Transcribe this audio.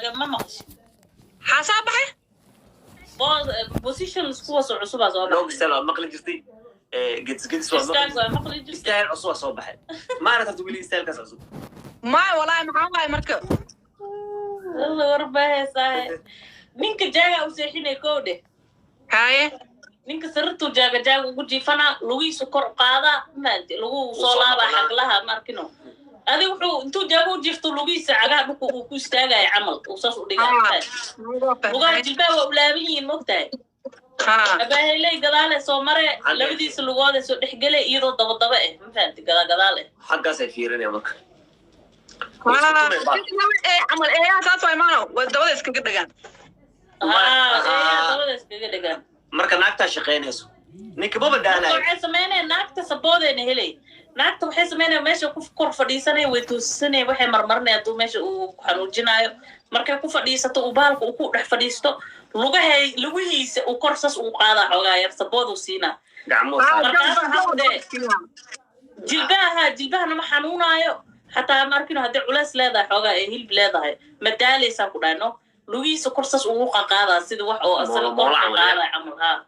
Jaaga ma maqashin? Xaasaa baxay. Positions kuwaas oo cusubaa soo Dog baxay. style waa maqli jirtay, gedis gedis waa Istaag maqli. Waa maqli jirtay. Style cusub waa soo baxay. Maarata horta weli stylekaas cusub. Maya, walaahi, maxaa waaye marka? Alla, war baa heesaahe. Ninka jaaga u seexinay, kow dheh. Haye. Ninka sariirtuu jaaga jaaga ugu jiifanaa, lugihiisu kor u qaadaa, maanti lagu soo soo laabaa. noqonaa. Xaglaha markino adi wuxuu intuu jaaga u jiifto, lugihiisa cagaha dhulka uu ku istaagaya camal, uu saas u dhigaa. Lugaha jilbaha waa u laaban yihiin, mogtahay? Abaahayley gadaale soo mare. Labadiisa lugoode soo dhexgele, iyadoo daba daba eh, ma fahanti? Gadaa gadaal eh. Xaggaasay fiirinaya marka. Camal eeyaha saas waay maano, waa dabada iskaga dhagaan. Haa, eeyaha dabada iskaga dhegaan. Marka naagtaa shaqaynayso, ninka maba Marka daalayo. Waxay sameynaya naagta saboodeena helay. Naagta waxay sameynaya meesha ku kor fadhiisanaya, way toosisanaya, waxay marmarinaya hadduu meesha uu ku xanuujinaayo. Markay ku fadhiisato, uu baalka uu ku dhex fadhiisto, lugahay lugihiisa uu kor sas ugu qaadaa, xoogaa yar sabood uu siinaa. Gacmuhu. Jilbaha, jilbahana ma xanuunaayo xataa. Markino haddii culays leedahay, xoogaa ee hilib leedahay, ma daaleysaa ku dhahay. No, lugihiisa kor sas ugu qaqaadaa, sida wax oo asaga kor Moola camal. Qaqaadaya camal, haa.